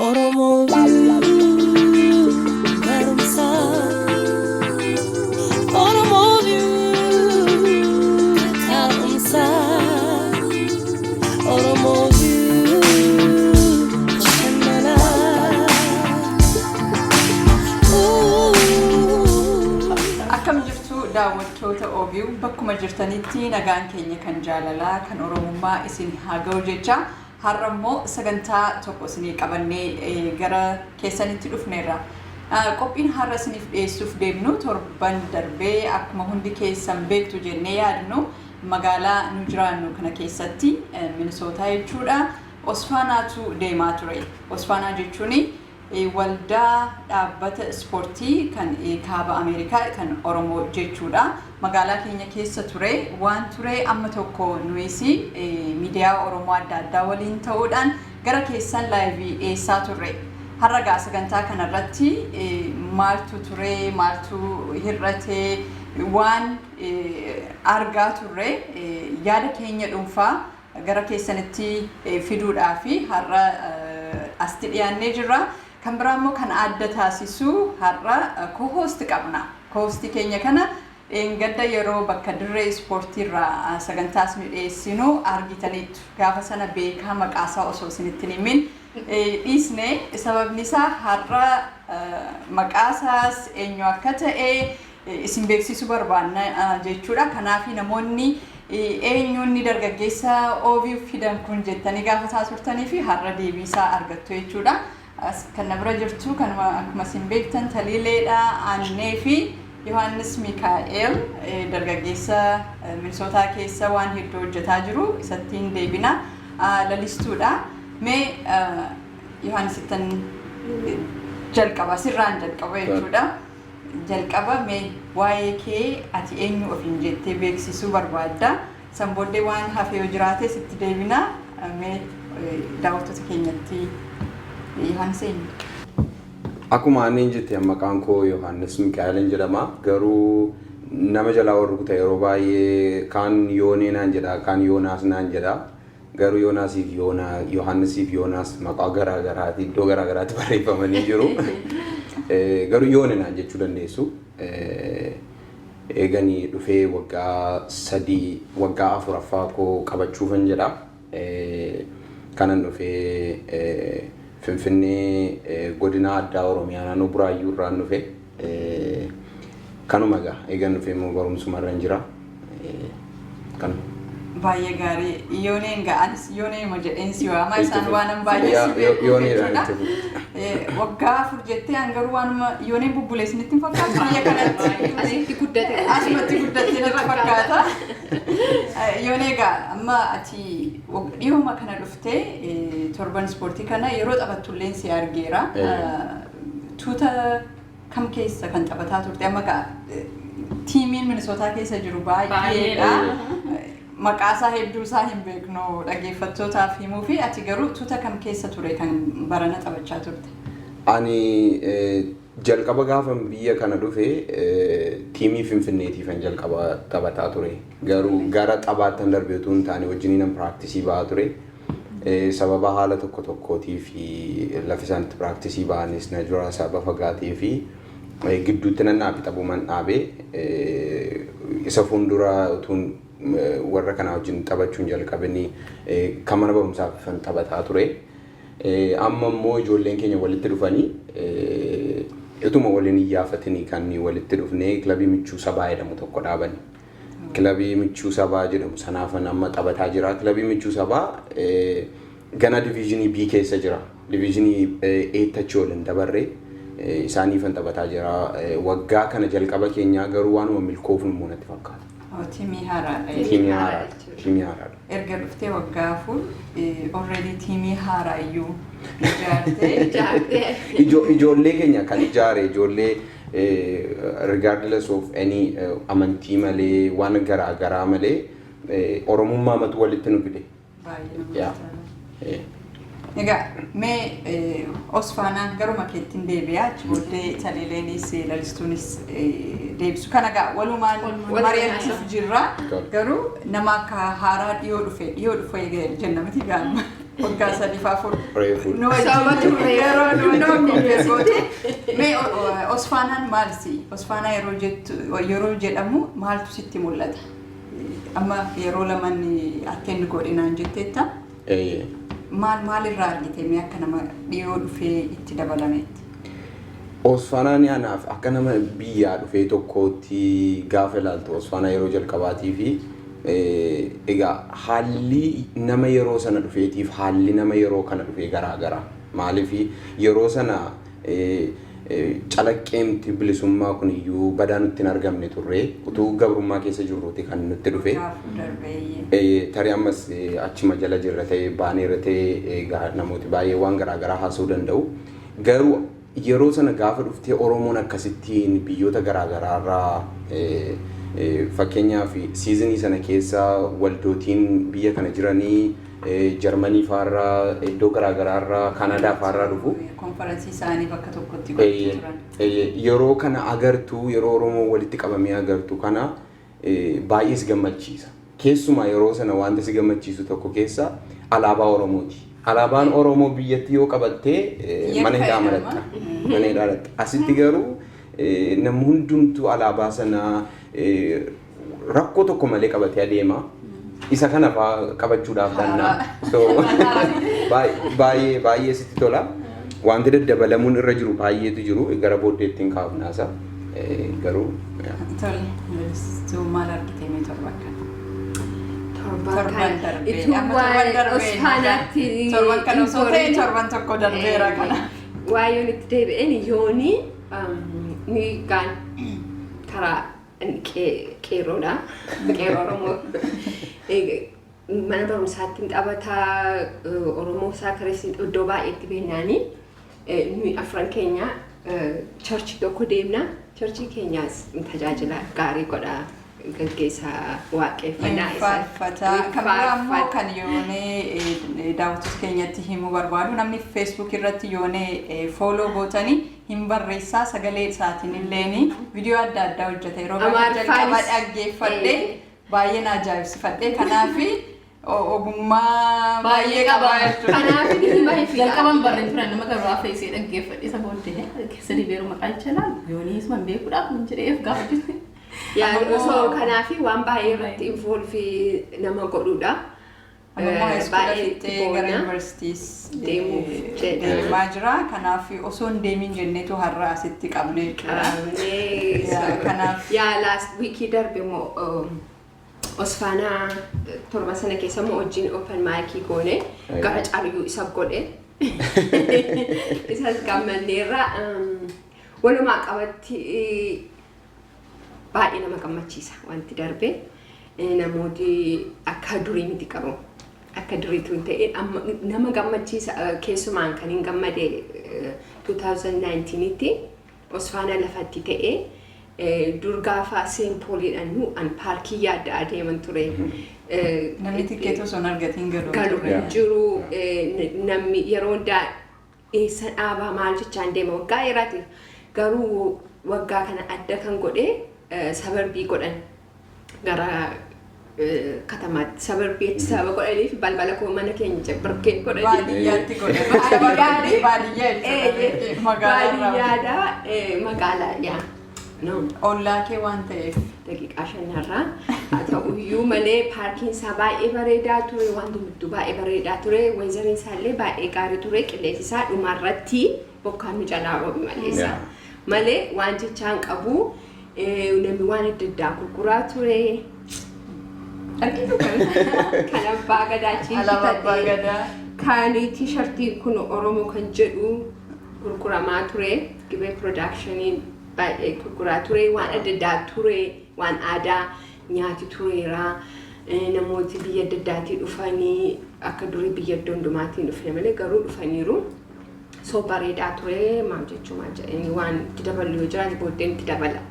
Oromoo barumsa. Oromoo taa'umsa. Oromoo bashannana. Akkam jirtu, daawwattoota OBU? Bakkuma jirtanitti nagaan keenya kan jaalalaa, kan Oromummaa isin haa ga'u jecha, har'a immoo sagantaa tokko isinii qabannee gara keessanitti dhufneerra. Qophiin har'a isiniif dhiyeessuuf deemnu, torban darbee akkuma hundi keessan beektu jennee yaadnu, magaalaa nu jiraannu kana keessatti, Minisootaa jechuudha, Osfaanaatu deemaa ture. Osfaanaa jechuun waldaa dhaabbata ispoortii kan kaaba Ameerikaa kan Oromoo jechuudha. Magaalaa keenya keessa ture waan ture, amma tokko nuyis miidiyaa Oromoo adda addaa waliin ta'uudhaan gara keessan live dhiyeessaa turre. Har'a gaa sagantaa kanarratti maaltu ture, maaltu hir'ate, waan argaa turre yaada keenya dhuunfaa gara keessanitti fiduudhaa fi har'a asitti dhiyaannee jirra. Kan biraa immoo kan adda taasisu har'a co-host qabna. Co-hostii keenya kana dheengadda yeroo bakka dirree ispoortiirraa sagantaa isin dhiyeessinu argitaniittu. Gaafa sana beekaa maqaasaa osoo isinitti hin himin dhiisne. Sababni isaa har'a maqaasaas eenyu akka ta'e isin beeksisuu barbaanna jechuudha. Kanaaf namoonni "Eenyuun dargaggeessa OBU fidan kun?" jettanii gaafataa turtanii fi har'a deebii isaa argattu jechuudha. Kan na bira jirtu kanuma akkuma isin beektan Taliileedha, Aannee fi Yohaannis Mikaa'el, dargaggeessa Minisootaa keessa waan hedduu hojjetaa jiru, isattiin deebina. Lalistuudha. Mee Yohaannisittan jalqaba, sirraan jalqaba jechuudha. Jalqaba mee waa'ee kee, ati eenyu ofiin jettee beeksisuu barbaadda? San booddee waan hafe yoo jiraate sitti deebina. Mee daawwattoota keenyatti, Yohaannis eenyu? Akkuma anneen jette, maqaan koo Yohaannis Mikaa'elin jedhama. Garuu nama jalaa warri kuta yeroo baay'ee kaan Yoonee naan jedha, kaan Yoonaas naan jedha. Garuu Yoonaasiif Yoonaa, Yohaannisiif Yoonaas maqaa garaa garaati, iddoo garaa garaatti barreeffamanii jiru. Garuu Yoone naan jechuu dandeessu. Eeganii dhufee waggaa 3, waggaa afuraffaa koo qabachuufan jedha. Kanan dhufee Finfinnee, godina addaa Oromiyaa, naannoo Buraayyuu irraan dhufe. Kanuma egaa, eegan dhufee immoo barumsuma irra jira. Kanuma. Baay'ee gaarii. Yooneen gaa, anis Yooneema jedheen si waama, isaan waan baay'ee si beeku Yooneedhaan jechuudha. itti fufu. Waggaa 4 jettee, an garuu waanuma Yooneen bubbulee isinitti hin fakkaatu biyya kanatti. Asitti guddate. Asumatti guddattee natti fakkaata. Yoonee egaa, amma ati dhiyooma kana dhuftee, torban ispoortii kana yeroo taphattulleen si argeera. Tuuta kam keessa kan taphataa turte? Amma gaa tiimiin Minisootaa keessa jiru baay'eedha. Maqaa isaa hedduu isaa hin beeknu dhaggeeffattootaaf himuu fi ati garuu tuuta kam keessa ture kan barana taphachaa turte? Ani jalqaba gaafan biyya kana dhufe tiimii Finfinneetiifan jalqaba taphataa ture. Garuu gara taphaattan darbee utuu hin taane wajjiniin nan practice ba'aa ture. Sababa haala tokko tokkootii fi lafi isaan itti practice ba'anis na jira sababa fagaatee fi gidduutti nan dhaabe, taphuman dhaabe. Isa fuuldura utuun warra kanaa wajjin taphachuun jalqabanii kan mana barumsaaf taphataa ture. Amma immoo ijoolleen keenya walitti dhufanii, utuma waliin iyyaafatanii kan walitti dhufnee kilabii Michuu Sabaa jedhamu tokko dhaabani. Kilabii Michuu Sabaa jedhamu sanaafan amma taphataa jira. Kilabii Michuu Sabaa gana division B keessa jira. Division A achi ol hin dabarre, isaaniifan taphataa jira. Waggaa kana jalqaba keenyaa, garuu waanuma milkoofnu immoo natti fakkaata. Oh, tiimii haaraadha. Tiimii haaraadha. Tiimii haaraadha. Erga dhuftee waggaa 4, already tiimii haaraa iyyuu ijaartee. Ijaartee. Ijoollee keenya kan ijaare, ijoollee regardless of any amantii malee, waan garaa garaa malee, Oromummaa matu walitti nu fide. Baay'ee namatti tola. Egaa mee Osfaanaan garuma keettiin deebi'a. Achi booddee Taliileenis Lalistuunis deebisu. Kana egaa walumaan mari'achuuf jirra. Garuu nama akka haaraa dhiyoo dhufe jenna miti gaama. Waggaa 3 4. Reefu. Nu wajjin yeroo nu wajjin qopheessoote. Mee Osfaanaan maal si? Osfaanaa yeroo jettu, yeroo jedhamu maaltu sitti mul'ata? Amma yeroo laman attend godhinaan jetteetta. Eeyyee. Maal maalirraa argite mee akka nama dhiyoo dhufee itti dabalameetti? Osfaanaan anaaf akka nama biyyaa dhufee tokkootti gaafa ilaaltu, Osfaanaa yeroo jalqabaatii fi egaa haalli nama yeroo sana dhufeetiif haalli nama yeroo kana dhufee garaa gara. Maaliif, yeroo sana calaqqeemti bilisummaa kun iyyuu badaa nutti hin argamne turre, utuu gabrummaa keessa jirruuti kan nutti dhufe. Gaafa darbeeyyee. Tarii ammas achuma jala jirra ta'e, baaneerra ta'e, egaa namooti baay'ee waan garaa garaa haasa'uu danda'u. Garuu yeroo sana gaafa dhuftee Oromoon akkasittiin biyyoota garaa garaarraa, fakkeenyaaf season sana keessa waldootiin biyya kana jiranii Jarmanii faarraa, iddoo garaa garaarraa, Kaanadaa faarraa dhufu. Konferansii isaanii bakka tokkotti gochuu turan. Yeroo kana agartuu, yeroo Oromoo walitti qabamee agartu kana baay'ee si gammachiisa. Keessumaa yeroo sana wanta si gammachiisu tokko keessa alaabaa Oromooti. Alaabaan Oromoo biyyatti yoo qabattee mana hidhaa Yakka maratta. Mana hidhaa maratta. Asitti garuu namni hundumtuu alaabaa sana rakkoo tokko malee qabatee adeema. Isa kana fa'aa qabachuudhaaf dhannaa. So baay'ee baay'ee sitti tola. Wanti daddabalamuun irra jiru baay'eetu jiru. Gara booddeetti hin kaafnaasa. Garuu Tole, Lalistuu, maal argite mee torban kana? Torban Torban kana darbee. ituu Amma torban waa'ee darbee. Osfaanaatti Torban kana osoo ta'e hin torban tokko darbeera kana. Waa'ee itti deebi'een yoonii ni gaan karaa qeerroodha. Qeerroo Oromoo. Mana barumsaatti hin taphataa, Oromoo socceris iddoo baay'eetti beeknaanii, nuyi afran keenya church tokko deemna. Church keenyaas tajaajila gaarii godha, gaggeessaa waaqeffannaa isa. Faarfataa. Kan biraa immoo kan yoonee daawwattoota keenyatti himuu barbaadu, namni Facebook irratti yoonee follow gootanii hin barreessaa, sagalee isaatiin illeen viidiyoo adda addaa hojjeta. Yeroo baay'ee jalqaba dhaggeeffadhee baay'ee na ajaa'ibsifadhee, kanaaf ogummaa baay'ee qaba jechuudha. Kanaaf ni hima fi Jalqaban barreen turan nama kan biraa feesee dhaggeeffadhe, isa booddee keessa deebi'eeru maqaa jecha yoonii isuma beekuudhaaf hin jedheef gaafa jette. Yaa, osoo kanaaf waan baay'ee irratti involve nama godhudha. Amma immoo high school Baay'ee fixee gara boona. yuunivarsiitiis Deemuuf jedha. deemaa jira. Kanaaf osoo hin deemin jenneetu har'a asitti qabne jechuudha. Qabnee. Yaa, kanaaf. Yaa, last weekii darbe immoo Osfaanaa torba sana keessa immoo wajjin open mic goone, gara caaluyyuu isa godhe. Isas gammanneerra. Walumaa qabatti baay'ee nama gammachiisa wanti darbe. Namooti akka durii miti qabu. Akka duriitu hin ta'in amma nama gammachiisa. Keessumaan kan hin gammade 2019tti Osfaana lafatti ta'ee, dur gaafa Saint Pauliidhaan nu an paarkii yaadda adeeman ture. Namni tikkeetii osoo hin argatiin galu. Galu hin jiru. Namni yeroo hundaa eessa dhaabaa maal jechaan deema waggaa dheeraatiif, garuu waggaa kana adda kan godhe suburb godhan, gara katamaatti suburb achi sababa godhaniif balbala koo mana keenya barkee godhanii. Baadiyyaatti godhan. Baadiyyaa jechuudha. Magaalaa irraa. Baadiyyaadha, magaalaa, yaa, no. Ollaa kee waan ta'eef. Daqiiqaa 5rraa haa ta'uyyuu malee paarkiin isaa baay'ee bareedaa ture, wanti hunduu baay'ee bareedaa ture, weatheriin isaa illee baay'ee gaarii ture, qilleensi isaa dhumarratti bokkaan nu jalaa roobe maleessa. Malee waan jechaan qabu, namni waan adda addaa gurguraa ture. Argitu kan abbaa gadaa Alaabaa abbaa gadaa. Kan T-shirt kun Oromoo kan jedhu gurguramaa ture. Gibee Production baay'ee gurguraa ture. Waan adda addaa ture. Waan aadaa nyaati tureera. Namooti biyya adda addaatii dhufanii, akka durii biyya iddoo hundumaatiin dhufne malee garuu dhufaniiru. So bareedaa ture, maal jechuu maal jedhanii waan itti dabalu yoo jiraate booddeen itti dabala.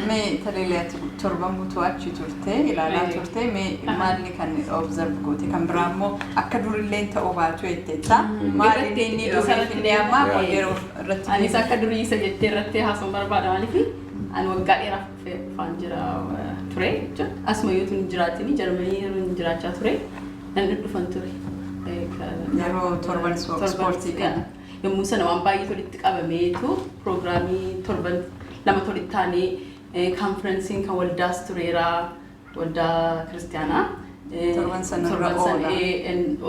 Mee Taleeleetti torban guutuu achi turte, ilaalaa turte, mee maalli kan observe goote? Kan biraa immoo akka durillee ta'uu baatu jetteetta. Maali inni durii fi inni ammaa yeroo irratti? Anis akka durii isa jettee irratti haasa'uun barbaada. Maaliif, ani waggaa dheeraaf dhufaan jira ture jechuudha. Asuma yoo tun jiraatini, Jarmanii yeroo hin jiraachaa ture, nan dhufan ture. Yeroo torban ispoortii kana. Yommuu sana waan baay'ee walitti qabameetu, piroogiraamii torban 2 walitti taanee, kaanfirensiin kan waldaas tureera, waldaa kiristaanaa. Torban sanarra oola.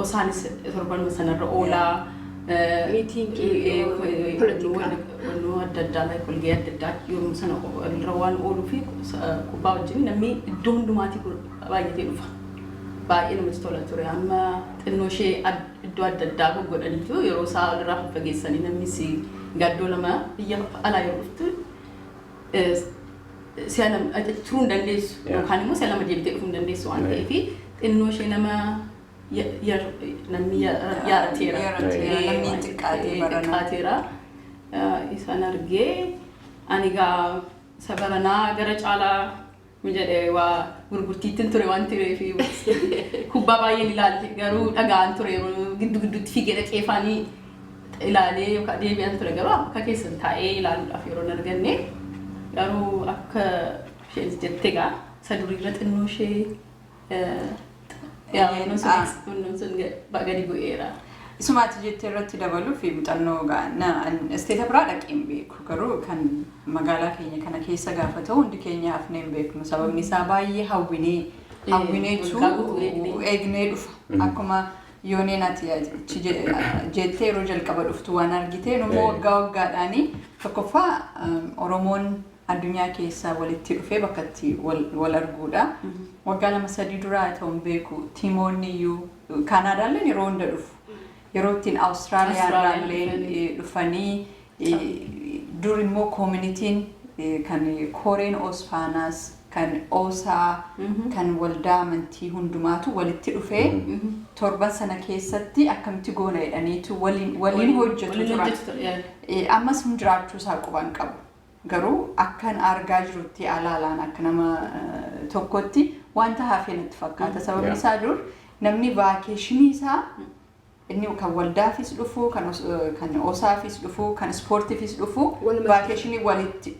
Osaanis torban sanarra oolaa. Miitiingii politikaa. Wannoo adda addaa, walgahii adda addaa yommuu sana irra waan ooluu fi kubbaa wajjin namni iddoo hundumaatii baay'atee dhufa. Baay'ee namatti tola ture. Amma xinnoo ishee iddoo adda addaa goggodhaniitu, yeroo isaa walirraa faffageessanii, namnis iddoo lama biyya alaa yeroo dhuftu si'a lama turuu hin dandeessu yookaan immoo si'a lama deebitee dhufuu hin dandeessu waan ta'eef, xinnoo ishee nama namni yaarateera. Yaarateera, namni xiqqaatee barana. Xiqqaateera. Isaan argee ani gaa isa baranaa gara caalaa mi jedhee waa gurgurtiittiin ture waan tureef kubbaa baay'een ilaalle, garuu dhagaan ture. Yeroo giddu gidduutti fiigee dhaqee faanii ilaalee yookaan deebi'an ture, garuu akka keessan taa'ee ilaaluudhaaf yeroo hin arganne. Garuu akka isheen jette gaa, isa duriirra xinnoo ishee yaa wannoon sun gadi bu'eera. Isumaatti jettee irratti dabaluu fi muuxannoo isteeta biraa dhaqee hin beeku, garuu kan magaalaa keenya kana keessa gaafa ta'u hundi keenya hafnee hin beeknu. Sababni isaa baay'ee hawwinee hawwineetu waggaa guutuu eegnee. Eegnee dhufa. Akkuma yooneen ati achi jettee yeroo jalqaba dhuftu waan argite, immoo waggaa waggaadhaanii tokkoffaa Oromoon addunyaa keessa walitti dhufee bakka itti wal arguudha. Waggaa 2 3 duraa ta'uun beeku, tiimoonni iyyuu Kaanaadaalleen yeroo hunda dhufu. Yeroo ittiin Awustiraaliyaa irraallee dhufanii, dur immoo koomunitiin kan Koreen Osfaanaas, kan Oosaa, kan waldaa amantii hundumaatu walitti dhufee torban sana keessatti akkamitti goona jedhaniitu waliin hojjetu turan. Ammas hin jiraachuu isaa quban qabu. Garuu akkan argaa jirutti, alaalaan akka nama tokkotti wanta hafee natti fakkaata. Sababni isaa dur namni vacation isaa inni kan waldaafis dhufu, kan osaafis dhufu, kan ispoortiifis dhufu, vacation walitti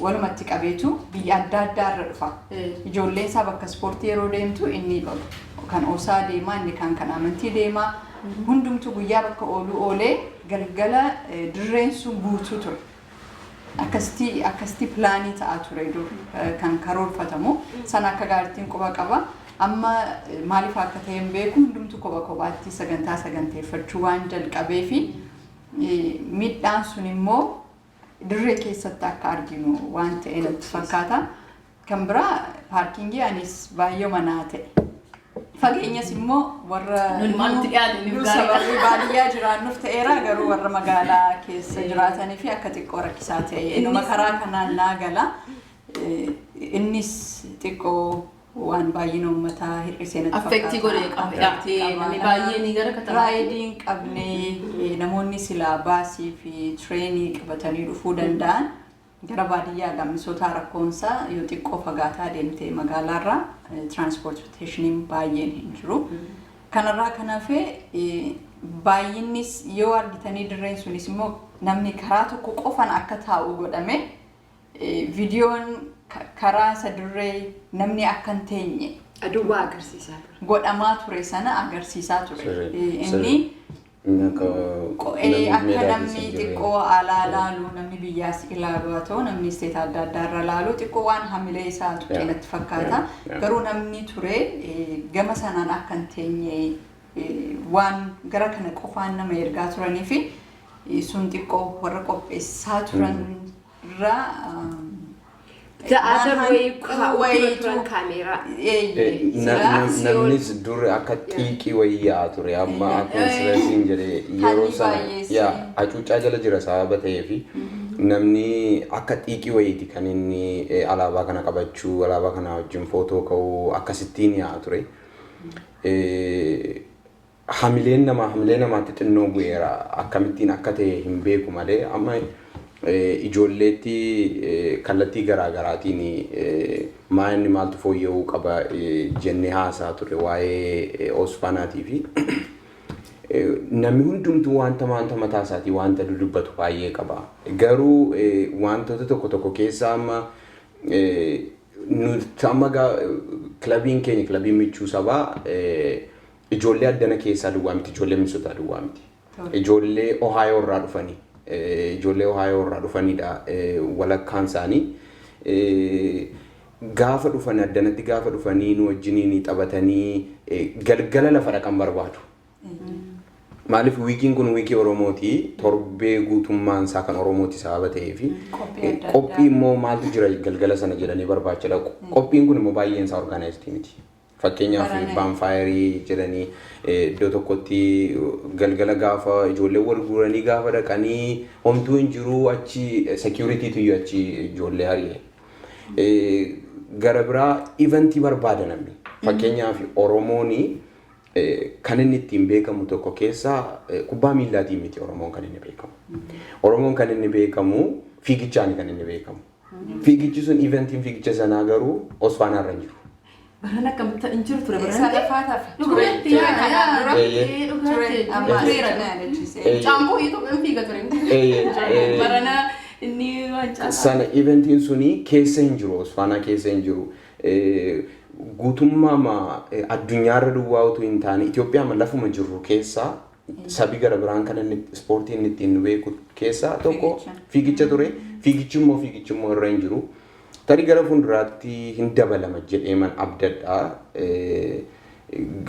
walumatti qabeetu biyya adda addaa irra dhufa. Ijoolleen isaa bakka ispoortii yeroo deemtu, inni kan osaa deema, inni kan amantii deema. Hundumtu guyyaa bakka ooluu oolee galgala dirreen sun guutuu ture. Akkasitti plan ta'aa ture dur kan karoorfatamu. Sana akka gaariitiin quba qaba. Amma maaliif akka ta'e hin beeku, hundumtu kopha kophaatti sagantaa saganteeffachuu waan jalqabee fi miidhaan sun immoo dirree keessatti akka arginu waan ta'e natti fakkaata. Kan biraa parking anis baay'ee manaa ta'e. Fageenyas immoo warra nu sababii baadiyyaa jiraannuuf ta'eera, garuu warra magaalaa keessa jiraatanii fi akka xiqqoo rakkisaa ta'e inuma karaa kanaan naa gala. Innis xiqqoo waan baay'ina uummataa hir'isee natti fakkaata. Affect godhee qaba. Namni baay'een gara katamaa. Ride hin qabne, namoonni silaa baasii fi train qabatanii dhufuu danda'an gara baadiyyaa gaammisotaa rakkoonsaa yoo xiqqoo fagaataa deemte magaalaarraa transportationiin baay'een hin jiru. Kanarraa kan hafe baay'innis yoo argitanii, dirreen sunis immoo namni karaa tokko qofan akka taa'u godhame, viidiyoon karaa isa dirree namni akka hin teenye Aduwwaa agarsiisaa ture. Godhamaa ture sana agarsiisaa ture. Inni Akka akka namni xiqqoo alaa laalu, namni biyyaas ilaalu haa ta'u, namni isteeta adda addaa irra laalu, xiqqoo waan hamilee isaa tuqee natti fakkaata. Garuu namni ture gama sanaan akka hin teenye waan gara kana qofaan nama ergaa turanii fi sun xiqqoo warra qopheessaa turan irraa The other way kaa'uu turan kaameeraa. Namnis dur akka xiiqii wayii yaa'aa ture. Amma akkuma sirreessiin jedhee, yeroo sana yaa hacuuccaa jala jira sababa ta'eefi, namni akka xiiqii wayiiti kan inni alaabaa kana qabachuu, alaabaa kana wajjin footoo ka'uu, akkasittiin yaa'aa ture. Hamileen namaa hamilee namaatti xinnoo bu'eera, akkamittiin akka ta'e hin beeku malee amma Ijoolleetti kallattii garaa garaatiin maa inni maaltu fooyya'uu qaba jennee haasaa ture waa'ee Osfanaatii fi namni hundumtuu wanta mataa isaatii wanta dudubbatu baay'ee qaba. Garuu wantoota tokko tokko keessaa amma nuti amma kilabiin keenya, kilabiin Michuu Sabaa, ijoollee addana keessaa duwwaa miti, ijoollee Minnesotaa duwwaa miti. Ijoollee Ohio irraa dhufanii, ijoollee Ohio irraa dhufanidha walakkaan isaanii. Gaafa dhufan, addanatti gaafa dhufanii nu wajjiniin taphatanii galgala lafa dhaqan barbaadu. Maaliif weekiin kun weekii Oromooti, torbee guutummaan isaa kan Oromooti sababa ta'eefi Qophii adda addaa. Qophii immoo maaltu jira galgala sana jedhanii barbaacha dhaqu. Qophiin kun immoo baay'een isaa organized miti. Fakkeenyaaf Baranee. bonfireii jedhanii iddoo tokkotti galgala gaafa ijoollee wal guuranii gaafa dhaqanii homtuu hin jiru, achi securitytu iyyuu achi ijoollee ari'e. Gara biraa eventii barbaada namni. Fakkeenyaaf Oromooni kan inni ittiin beekamu tokko keessaa kubbaa miillaatiin miti Oromoon kan inni beekamu. Oromoon kan inni beekamu fiigichaani kan inni beekamu. Fiigichi sun, eventiin fiigicha sanaa garuu Osfaanaa irra hin jiru. Baran akkamitti hin jiru ture Isa baran. lafaa tafe. Dhugaatti Ture kanaan dura. Dhugaatti Ture amma tureera. na yaadachiise. Caampoo Itoophiyaa fiiga ture. Barana inni waan caalaa. Sana eventiin suni keessa hin jiru, Osfaanaa keessa hin jiru. Guutummaa addunyaarra duwwaa utuu hin taane Itoophiyaa lafuma jirru keessaa sabi gara biraan kan inni ispoortii inni ittiin nu beeku keessaa tokko Fiigicha. fiigicha ture. Fiigichi immoo irra hin jiru. Tarii gara fuulduraatti hin dabalama jedhee man abdadha.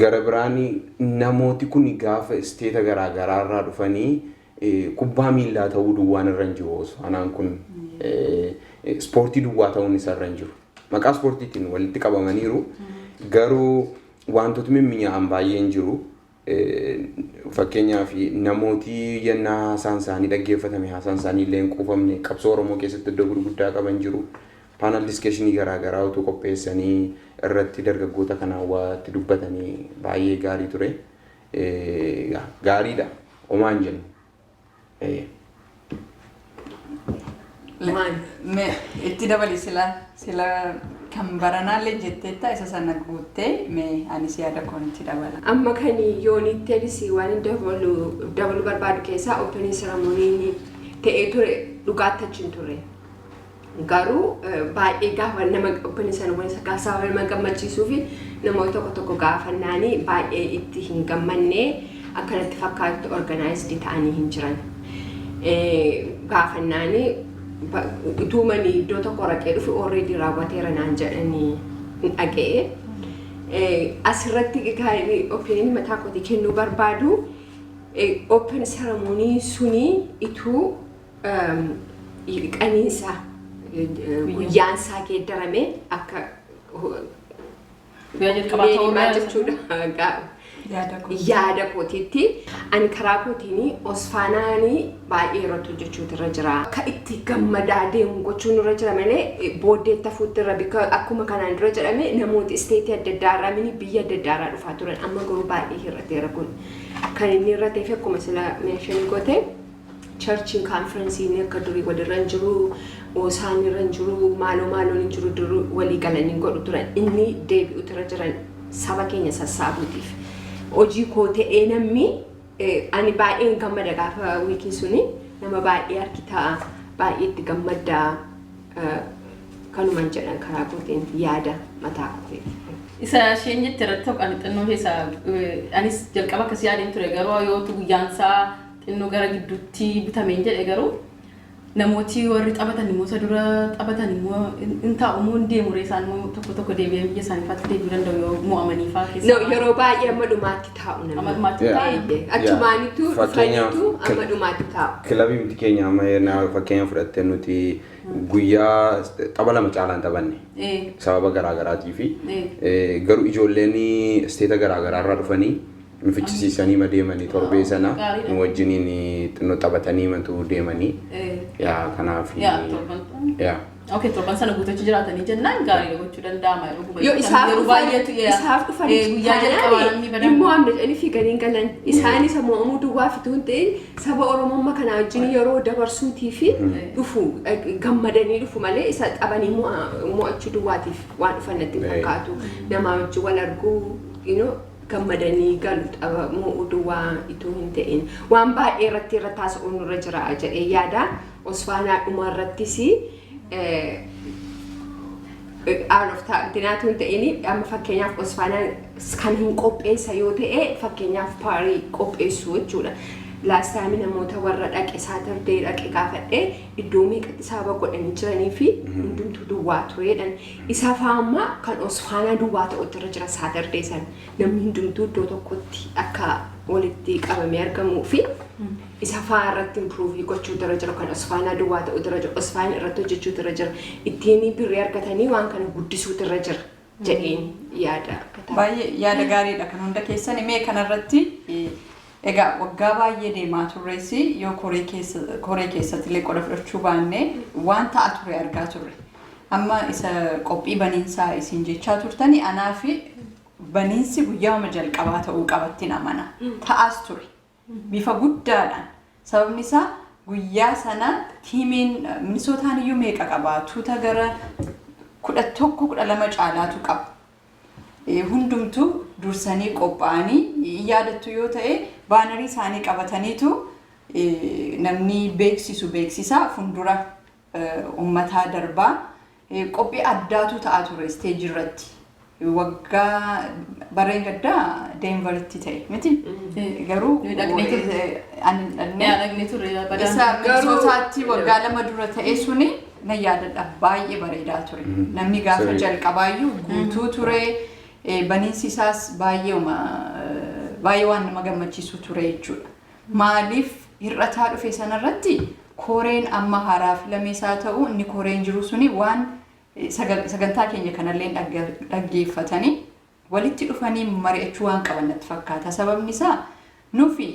Gara biraan namooti kun gaafa stateta garaa garaarraa dhufanii kubbaa miillaa ta'uu duwwaan irra hin jiru. Osfaanaan kun ispoortii duwwaa ta'uun isa irra hin jiru. Maqaa ispoortiitiin walitti qabamaniiru. Garuu wantoota mimmi'aa'an baay'een jiru. Fakkeenyaaf namooti yennaa haasaan isaanii dhaggeeffatame, haasaan isaanii illee hin quufamne, qabsoo Oromoo keessatti iddoo gurguddaa qaban jiru. Panel discussionii garaa garaa utuu qopheessanii irratti dargaggoota kanaan waatti dubbatanii baay'ee gaarii ture. Gaariidha. Homaa hin jennu. Maal? Mee itti dabali, sila kan baranaallee jetteetta, isa sana guuttee mee anis yaada koon itti dabala. Amma kan yoonitti anis waan dabaluu barbaadu keessaa opening ceremonyn ta'ee ture dhugaatti achi hin turre. Garuu baay'ee gaafa nama opening ceremony gaafa nama gammachiisuu fi namoota tokko tokko gaafannaanii baay'ee itti hin gammanne, akkanatti fakkaatu organized ta'anii hin jiran. Gaafannaanii utuumanii iddoo tokko raqee dhufe already raawwateera naan jedhanii hin dhaga'e. Asirratti opinion mataa kootii kennuu barbaadu, open ceremony suni ituu qaniinsa guyyaansaa geeddarame akka Guyyaa jalqabaa ta'uu maal irraa jechuudha. Yaada koo. Yaada kootiitti ani karaa kootiin Osfaanaanii baay'ee irratti hojjechuutu irra jira. Akka itti gammadaa deemu gochuun irra jira malee booddeetti hafuutti irra bika akkuma kanaan dura jedhame namooti stateii adda addaa irraa mini biyya adda addaa irraa dhufaa turan, amma garuu baay'ee hir'ateera. Kun kan inni irratee fi akkuma sila mention goote churchiin conferenceiin akka durii walirra hin jiru, oosaan irra hin jiru, maaloo maaloon hin jiru, duruu walii galanii godhu turan, inni deebi'utu irra jiran saba keenya sassaabuutiif. Hojii koo ta'ee namni ani baay'een gammada gaafa weekii suni nama baay'ee argitaa, baay'ee itti gammaddaa, kanuman jedhan karaa kootiin yaada mataa kootiin. Isa isheen jette irratti tokko ani xinnoo keessa anis jalqaba akkas yaadeen ture, garuu yootu guyyaan isaa xinnoo gara gidduutti bitameen jedhe, garuu namooti warri taphatan immoo isa dura taphatan immoo hin taa'u immoo hin deemu ree, isaan immoo tokko tokko deebi'ee biyya isaanii faatti deebi'uu danda'u yoo mo'amanii fa'aa keessa. No, yeroo baay'ee amma dhumaatti taa'u namni. Amma dhumaatti Yeah. taa'u. Eeyyee. Achumaanitu dhufaniitu amma dhumaatti taa'u. Kilabii miti keenya amma yennaa fakkeenya fudhattee nuti guyyaa tapha lama caalaan taphanne sababa garaa garaatii fi garuu ijoolleen stateta garaa garaa irraa dhufanii nu fichisiisanii ma deemanii torbee sana Gaariidha. nu wajjiniin xinnoo taphatanii matu deemanii, yaa kanaaf Yaa torban. Yaa. Okay, torban sana guutuu achi jiraatanii jennaan gaarii gochuu danda'ama. Dhuguma Yoo isaaf yeroo dhufan baay'eetu isaaf dhufan guyyaa jalqabaa namni taanaan badan. immoo amna jedhanii fiiganii galan isaan isa mo'amuu duwwaa fituu hin ta'in, saba Oromummaa kana wajjin yeroo dabarsuutii fi dhufu gammadanii dhufu malee isa taphanii mo'achuu duwwaatiif waan dhufan natti hin fakkaatu. Namaa wajjin wal arguu gammadanii galu, tapha mo'uu duwwaa ituu hin ta'in waan baay'ee irratti haasa'uun nurra jira jedhee yaada. Osfaanaa dhuma irrattis out of dinaatu hin ta'in, amma fakkeenyaaf Osfaanaan kan hin qopheessa yoo ta'e, fakkeenyaaf party qopheessu jechuudha. Last time namoota warra dhaqe, Saturday dhaqe gaafadhee, iddoo meeqatti sababa godhanii jiranii fi hundumtuu duwwaa tureedhan. Isa faamma kan Osfaanaa duwwaa ta'utti irra jira. Saturday san namni hundumtuu iddoo tokkotti akka walitti qabamee argamuu fi isa faa irratti improve gochuutu irra jira. Kan Osfaanaa duwwaa ta'utu irra jira. Osfaanaa irratti hojjechuutu irra jira. Ittiin birrii argatanii waan kana guddisuutu irra jira jedheen yaada akka ta'a. Baay'ee yaada gaariidha kan hunda keessan. Mee kanarratti egaa waggaa baay'ee deemaa turres, yoo koree keessatti illee qoda fudhachuu baanne, waan ta'a ture argaa turre. Amma isa qophii baniinsaa isin jechaa turtani, anaa fi baniinsi guyyaama jalqabaa ta'uu qabattiin amana. Ta'as ture. Bifa guddaadhaan. Sababni isaa guyyaa sana teamiin Minisootaan iyyuu meeqa qaba? Tuuta gara 11, 12 caalaatu qaba. Hundumtuu dursanii qophaa'anii, yaadattu yoo ta'e, bannerii isaanii qabataniitu namni beeksisu beeksisaa fuuldura uummataa darbaa qophii addaatu ta'aa ture stage irratti. Waggaa barreen gaddaa Denveritti ta'e miti. Garuu Dhaqnee turre. Ani hin dhaqne. Yaa, dhaqnee turre badaan. Isa Minisootaatti waggaa 2 dura ta'e suni nan yaadadha, baay'ee bareedaa ture. Namni gaafa jalqabaayyuu guutuu ture. Baniinsi isaas baay'ee waan nama gammachiisu ture jechuudha. Maaliif hir'ataa dhufe sanarratti koreen amma haaraa filamees haa ta'u, inni koreen jiru suni waan sagantaa keenya kanallee dhaggeeffatanii walitti dhufanii mari'achuu waan qaban natti fakkaata. Sababni isaa nufi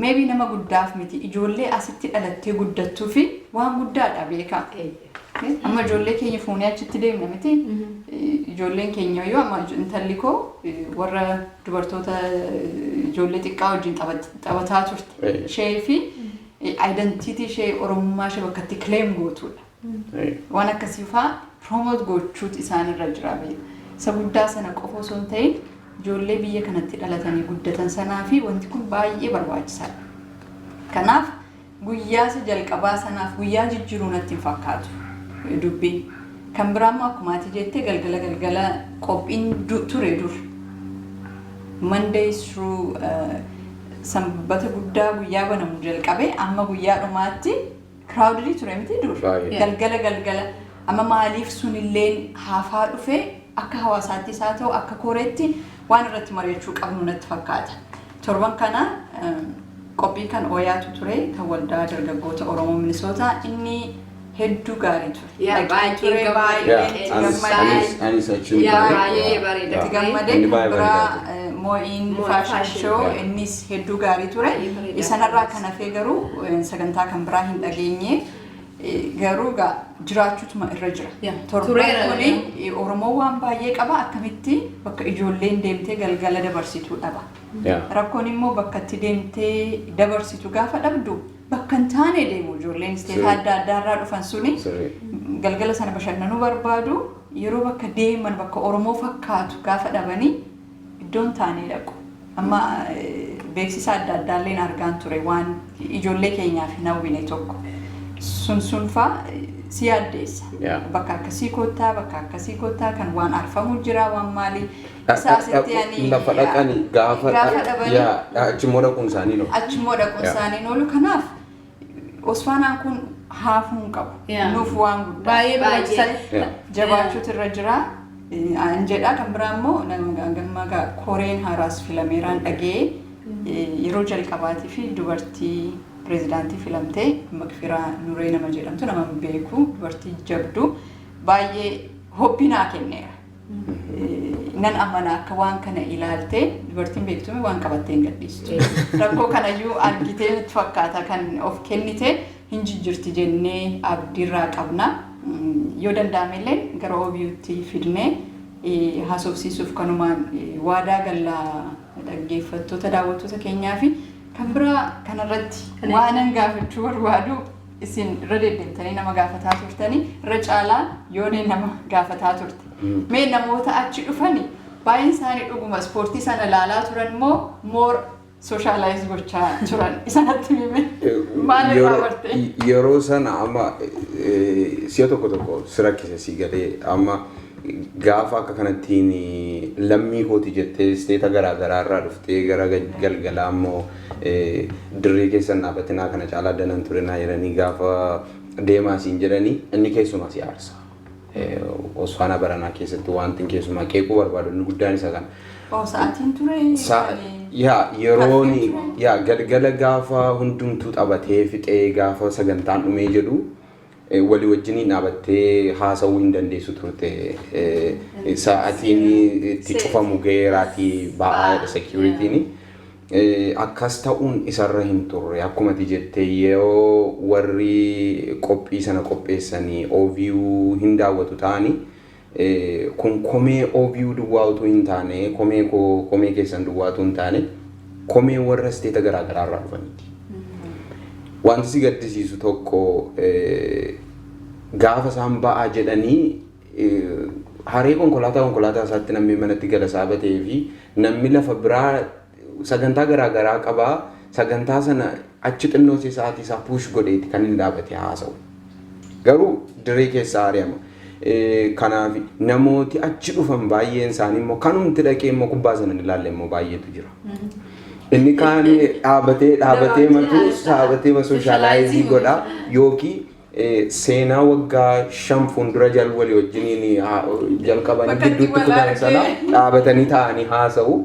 maybe nama guddaaf miti, ijoollee asitti dhalattee guddattuu fi waan guddaadha beekaa. Amma ijoollee keenya fuunee achitti deemna miti. Ijoolleen keenya iyyuu, amma intalli koo warra dubartoota ijoollee xiqqaa wajjin taphataa turte. Ishee fi identity ishee, Oromummaa ishee bakka itti claim gootudha. Waan akkasii fa'aa promote gochuutu isaanirra jira beeka. Isa guddaa sana qofa osoo hin ta'in, ijoollee biyya kanatti dhalatanii guddatan sanaa fi wanti kun baay'ee barbaachisaadha. Kanaaf guyyaa isa jalqabaa sanaaf guyyaa jijjiiruu natti hin fakkaatu dubbiin. Kan biraa immoo akkuma ati jettee galgala galgala qophiin ture dur. Monday through Sanbata guddaa guyyaa banamu jalqabee amma guyyaa dhumaatti crowded ture miti dur. Baay'ee. Galgala galgala amma maaliif sunilleen hafaa dhufe? Akka hawaasaattis haa ta'u, akka koreetti waan irratti mari'achuu qabnu natti fakkaata. Torban kana qophii kan ooyaatu ture, kan waldaa dargaggoota Oromoo Minisootaa, inni hedduu gaarii ture. Yaa, Dhaqee baay'ee ture, gammadee. baay'ee itti gammadee. Anis achiin Yaa, ture. baay'ee bareeda. Itti gammadee. Inni Kan baay'ee biraa bareedaa. Moo'iin Moo'in fashion fashion. show Yeah. innis hedduu gaarii ture. Baay'ee bareedaa. Isanarraa kan hafee garuu sagantaa kan biraa hin dhageenye. Garuu gaa jiraachuutuma irra jira. Yeah. Torban Tureera. kuni Oromoo waan baay'ee qaba, akkamitti bakka ijoolleen deemtee galgala dabarsituu dhaba. Rakkoon immoo bakka itti deemtee dabarsitu gaafa dhabdu bakka hin taane deemu ijoolleen state adda addaa irraa dhufan suni galgala sana bashannanuu barbaadu. Yeroo bakka deeman bakka Oromoo fakkaatu gaafa dhabanii iddoon taanee dhaqu. Amma beeksisa adda addaalleen argaan ture, waan ijoollee keenyaaf hin hawwine tokko. Sun sun faa si yaaddeessa. Bakka akkasii kottaa, bakka akkasii kottaa kan waan arfamu jira, waan maalii. Isa asitti ani Lafa dhaqanii gaafa gaafa dhabanii yaa, achimmoo dhaquun isaanii no. Achimmoo dhaquun isaanii oolu. Kanaaf Osfaanaan kun haafuu hin qabu. Nuuf waan guddaa. Baay'ee barbaachisaadha. Jabaachuutu irra jira. An jedha, kan biraa immoo nama gamma koreen haaraas filameeraan dhagee, yeroo jalqabaatii fi dubartii pirezidaantii filamtee, Makfiraa Nuree nama jedhamtu, nama hin beeku, dubartii jabduu baay'ee hope naa kenneera. Nan amana akka waan kana ilaaltee dubartiin beektume waan qabattee hin gadhiistu. Rakkoo kanayyuu argitee natti fakkaata kan of kennite, hin jijjiirti jennee abdiirraa qabna. Yoo danda'ame illee gara OBUtti fidnee haasofsiisuuf kanumaan waadaa gallaa dhaggeeffattoota daawwattoota keenyaa fi kan biraa kanarratti waanan gaafachuu barbaadu, isin irra deddeemtanii nama gaafataa turtanii, irra caalaa yoonee nama gaafataa turte. Mee namoota achi dhufani baay'een isaanii dhuguma ispoortii sana ilaalaa turan moo more socialize gochaa turan? Isanatti hime, maal irraa barte? Yeroo sana amma si'a tokko tokko si rakkise, si galee amma gaafa akka kanattiin lammii kooti jettee isteeta garaa garaa irraa dhuftee gara galgalaa immoo dirree keessan dhaabbatinaa kana caalaa danan turinaa jedhanii gaafa deemaa siin jedhanii, inni keessumaa si aarsa. Osfaana baranaa keessatti wanti keessumaa qeequu barbaadu inni guddaan isa kana. Oh, sa'aatiin ture? Yaa, yeroon yaa galgala gaafa hundumtuu taphatee fixee, gaafa sagantaan dhumee jedhu, walii wajjiniin dhaabattee haasa'uu hin dandeessu turte. Sa'aatiin itti cufamu ga'eeraatii ba'aa security'n. Akkas ta'uun isarra hin turre. Akkuma ati jettee, yeroo warri qophii sana qopheessanii OVU hin daawwatu ta'anii, kun komee OVU duwwaa utuu hin taane, komee koo, komee keessan duwwaa utuu hin taane, komee warra isteeta garaa garaa irraa dhufaniiti. Wanti si gaddisiisu tokko, gaafa isaan ba'aa jedhanii haree konkolaataa isaatti namni manatti gala isaa ta'ee fi namni lafa biraa sagantaa garaa garaa qabaa, sagantaa sana achi xinnoo sa'aatii isaa push godheeti kan inni dhaabatee haasa'u. Garuu dirree keessaa ari'ama. Kanaaf namooti achi dhufan baay'een isaanii immoo kanumti dhaqee immoo kubbaa sana hin ilaalle immoo baay'eetu jira. Inni kaan dhaabatee matu dhaabatee socialize godha yookiin seenaa waggaa 5 fuuldura jal walii wajjiniin jalqabanii Bakka itti gidduutti wal kutan sana argee. dhaabatanii taa'anii haasa'u.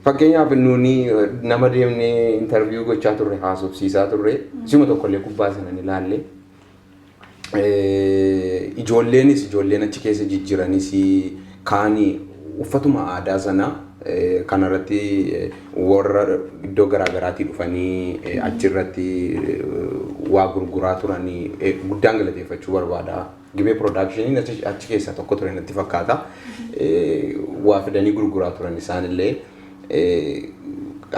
Fakkeenyaaf nuuni nama deemnee interview gochaa turre, haasofsiisaa turre, sima tokkollee kubbaa sana hin ilaalle. Ijoolleenis, ijoolleen achi keessa jijjiranis kaanii uffatuma aadaa sana kanarratti warra iddoo garaagaraatii dhufanii achirratti waa gurguraa turanii guddaan galateeffachuu barbaada. Gibee Productioniin achi keessaa tokko ture natti fakkaata. Waa fidanii gurguraa turan isaanillee.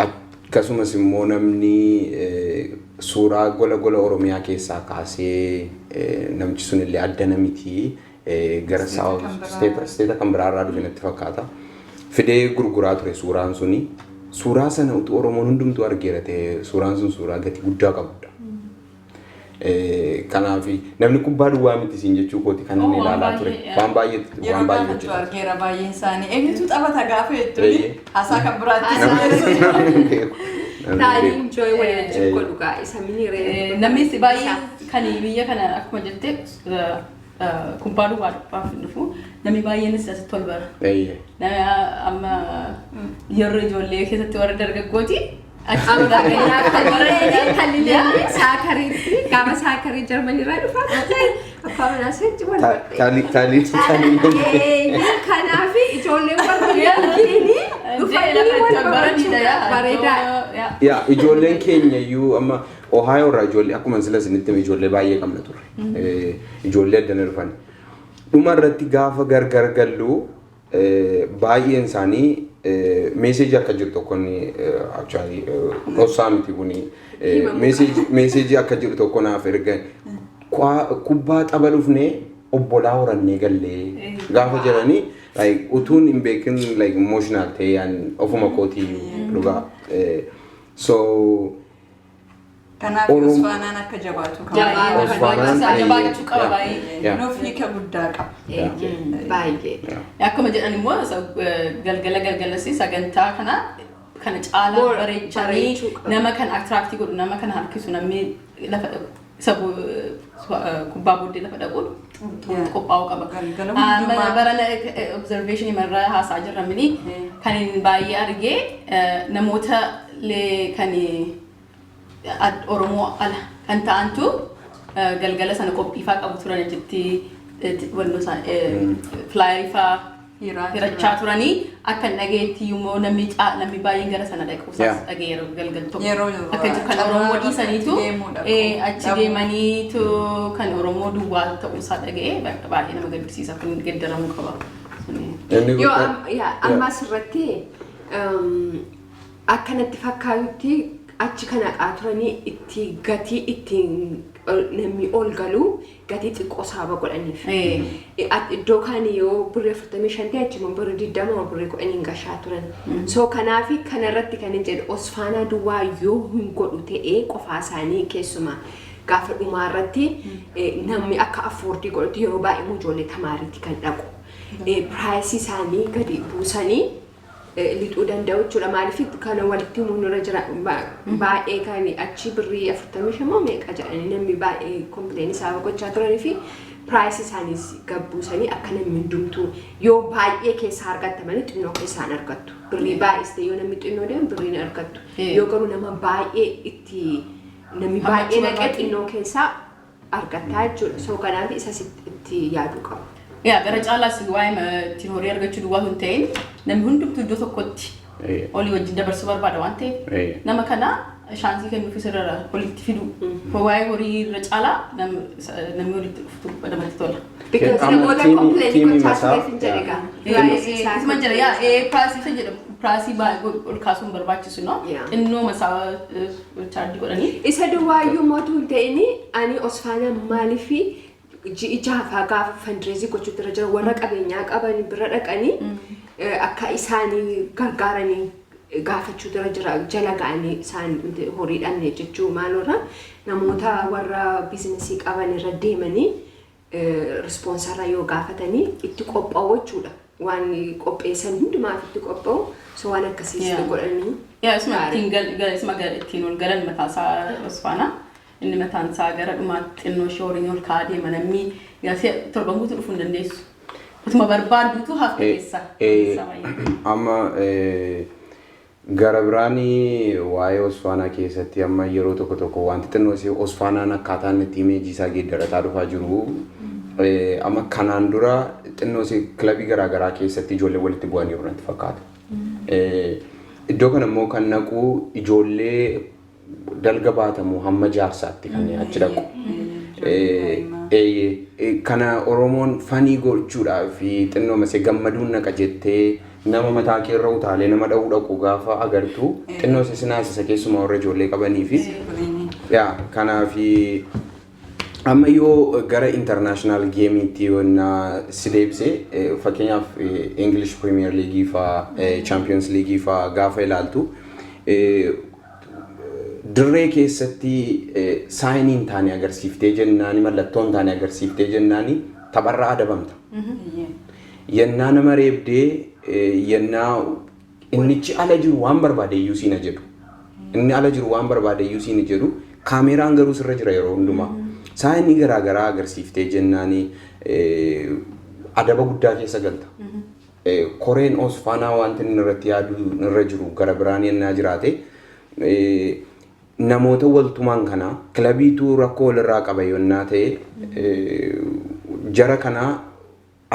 Akkasumas immoo namni suuraa gola gola Oromiyaa keessaa kaasee, namichi sunillee adda namiti gara isteeta kan biraarraa dhufe natti fakkaata. Fidee gurguraa ture suuraan suni. Suuraa sana utuu Oromoon hundumtuu argeera ta'e, suuraan sun suuraa gatii guddaa qabudha. Kanaaf namni kubbaa duwwaa miti siin jechuu kooti kan inni ilaalaa ture. Waan baay'ee Yeroo waan baay'ee gaafattu hojjetaa. argeera, baay'een isaanii eenyutu taphata gaafa jettuuni haasaa kan biraatti. Taa'anii enjoy walii wajjin godhu gaa isa mini. Namni baay'ee kan biyya kana akkuma jette kubbaa duwwaa dhufaaf hin dhufu. Namni baay'eenis asitti ol bara. Nama amma yeroo ijoollee keessatti warra dargaggooti. Amma fakkeenyaaf Kallileen socceriitti gaafa soccer Jarmaniirraa dhufaa turte, abbaa manaa isheetti wal barre. Taalii taalii. Kanaaf ijoolleen warra argiini dhufanii wal barachuudha bareedaadha. Yaa, ijoolleen keenya iyyuu amma Ohio irraa ijoollee, akkuma sila isinitti hime, ijoollee baay'ee qabna turre. Ijoollee addana dhufan. Dhuma irratti gaafa gargar gallu baay'een isaanii message akka jiru tokko inni actually dhoksaa miti kuni, message akka jiru tokko naaf ergan. Kubbaa tapha dhufnee obbolaa horannee gallee gaafa jedhanii, like utuun hin beekin like emotional ta'ee ofuma kootii dhugaa. So Kanaaf Osfaanaan akka jabaatu kan Jabaatu. Osfaanaan Jabaachuu qaba baay'ee. Nuuf hiika guddaa qaba. Baay'ee. Akkuma jedhan immoo galgala galgalas sagantaa kana caalaa More bareechanii bareechuu qaba. Nama kan attract godhu, nama kan harkisu, namni lafa dhaqu isa kubbaa booddee lafa dhaquun qophaa'uu qaba. Galgala Amma hundumaa. Barana observation irraa haasaa jirra mini kan inni baay'ee argee namoota lee kan Oromoo ala kan ta'antu galgala sana qophiifaa qabu turan achitti wannoo isaan flyerii faa Hirachaa turanii akka hin dhageetti immoo namni baay'een gara sana dhaqu isaas dhageera galgal tokko. Yeroo Akka kan Oromoo dhiisaniitu deemuu dhaqu. Achi deemaniitu kan Oromoo duwwaa ta'uu isaa dhaga'ee baay'ee nama gaddisiisa, kun geeddaramuu qaba. Inni Yoo guddaan amma asirratti akkanatti fakkaatutti achi kan haqaa turanii itti gatii ittiin namni ol galuu gatii xiqqoo sababa godhaniif. Iddoo kaan yoo birrii 45 ta'e, achi immoo birrii 20, birrii 10 gashaa turan. So kanaaf kanarratti kan hin jedhu, Osfaanaa duwwaa yoo hin godhu ta'ee qofaa isaanii, keessumaa gaafa dhumaa irratti namni akka afford godhutti, yeroo baay'ee immoo ijoollee tamaariitti kan dhaqu. Price isaanii gadi buusanii lixuu danda'u jechuudha. Maaliif kana walitti himuun irra jira, baay'ee kan achi birrii 45 moo meeqa jedhanii namni baay'ee complain isaa gochaa turanii fi price isaaniis gabbuusanii akka namni hundumtuu yoo baay'ee keessaa argatta malee xinnoo keessaa hin argattu. Birrii baay'ees ta'e yoo namni xinnoo deemu birrii hin argattu. Yoo garuu nama baay'ee itti namni baay'ee naqee xinnoo keessaa argattaa jechuudha. So kanaaf isas itti yaaduu qabu. Yaa, gara caalaas waa'ee ittiin horii argachuu duwwaa hin ta'in, namni hundumtuu iddoo tokkotti olii wajjin dabarsuu barbaada waan ta'eef nama kana chance kennuufis irra walitti fidu. Waa'ee horii irra caalaa namni walitti dhuftu namatti tola. Because Amma namoota complain tiimii gochaa masaa- tureef hin jedhe gaa. Isuma jira, yaa, price isa jedhamu, price baay'ee ol kaasuun barbaachisu, no? Xinnoo masaa charge godhanii. Isa duwwaayyuu mootuu hin ta'in, ani Osfaanaa maaliif ji'i jaafaa gaafa fundraise gochuutti irra jira, warra qabeenyaa qaban bira dhaqanii akka isaanii gargaaranii gaafachuutu irra jira, jala ga'anii isaan horii dhabne jechuu maalorra namoota warra business qaban irra deemanii sponsor yoo gaafatanii itti qophaa'u jechuudha. Waan qopheessan hundumaaf itti qophaa'u, so waan akkasiis godhanii. Yaa, isuma ittiin isuma ittiin ol galan mataasaa Osfaanaa. Inni mataan isaa gara dhumaatti xinnoo ishee horiin ol ka'aa deema, namni 7 guutuu dhufuu hin dandeessu. Utuma barbaaddutu hafte keessa. Amma gara biraanii waa'ee Osfaanaa keessatti amma yeroo tokko tokko wanti xinnoo ishee Osfaanaan akkaataan itti image isaa geeddarataa dhufaa jiru. Amma kanaan dura xinnoo ishee kilabii garaagaraa keessatti ijoollee walitti bu'anii natti fakkaata. Iddoo kana immoo kan naqu ijoollee dalga baatamu hamma jaarsaatti kan achi dhaqu. Kana Oromoon funny gochuudhaa fi xinnoo masee gammaduun naqa jettee nama mataa kee irra utaalee nama dha'uu dhaqu gaafa agartu xinnoo isa sinaasisa, keessumaa warra ijoollee qabanii fi yaa kanaafi amma yoo gara international gameiitti yoo si deebise, fakkeenyaaf English Premier League faa, Champions League faa gaafa ilaaltu, dirree keessatti sign hin taane agarsiiftee jennaani, mallattoo hin taane agarsiiftee jennaani, tapharraa adabamta. Yennaa nama reebdee, yennaa innichi ala jiru waan barbaade iyyuu siina jedhu. Inni ala jiru waan barbaade iyyuu siina jedhu, kaameeraan garuu sirra jira yeroo hundumaa. Sign garaagaraa agarsiiftee jennaani adaba guddaa keessa galta. Koreen Osfaanaa wanti inni irratti yaadu irra jiru gara biraan yennaa jiraate, namoota waltumaan kana kilabiitu rakkoo walirraa qaba yennaa ta'e, jara kanaa